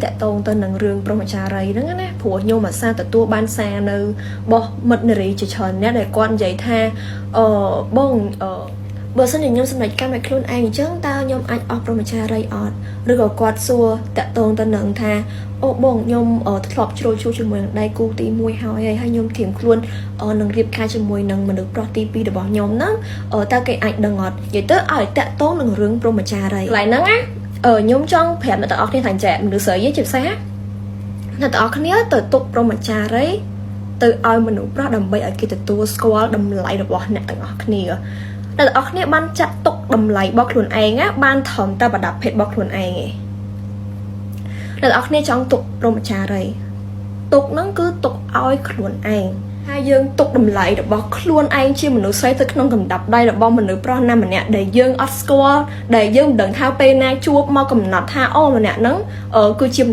តាក់ទងទៅនឹងរឿងព្រហ្មចារីហ្នឹងណាព្រោះខ្ញុំអាសាទទួលបានសារនៅរបស់មិត្តនារីជាច្រើនអ្នកដែលគាត់និយាយថាអឺបងអឺបើសិនជាខ្ញុំសម្រេចកម្មឲ្យខ្លួនឯងអញ្ចឹងតើខ្ញុំអាចអស់ព្រហ្មចារីអត់ឬក៏គាត់សួរតាក់ទងទៅនឹងថាអូបងខ្ញុំធ្លាប់ជ្រុលជួជាមួយនឹងដៃគូទី1ហើយហើយខ្ញុំត្រៀមខ្លួននឹងរៀបការជាមួយនឹងមនុស្សប្រុសទី2របស់ខ្ញុំហ្នឹងតើគេអាចដឹងអត់និយាយទៅឲ្យតាក់ទងនឹងរឿងព្រហ្មចារីកន្លែងហ្នឹងណាអឺខ្ញុំចង់ប្រាប់អ្នកទាំងអស់គ្នាថាចែមនុស្សស្រីជាពិសេសអ្នកទាំងអស់គ្នាទៅទុកព្រហ្មចារីទៅឲ្យមនុស្សប្រុសដើម្បីឲ្យគេទទួលស្គាល់តម្លៃរបស់អ្នកទាំងអស់គ្នាអ្នកទាំងអស់គ្នាបានចាត់ទុកតម្លៃរបស់ខ្លួនឯងណាបានត្រឹមតែប្រដាប់ភេទរបស់ខ្លួនឯងឯងអ្នកទាំងអស់គ្នាចង់ទុកព្រហ្មចារីទុកហ្នឹងគឺទុកឲ្យខ្លួនឯងហើយយើងទុកតម្លៃរបស់ខ្លួនឯងជាមនុស្សស្រីទៅក្នុងកណ្ដាប់ដៃរបស់មនុស្សប្រុសណាម្នាក់ដែលយើងអត់ស្គាល់ដែលយើងមិនដឹងថាពេលណាជួបមកកំណត់ថាអូម្នាក់ហ្នឹងគឺជា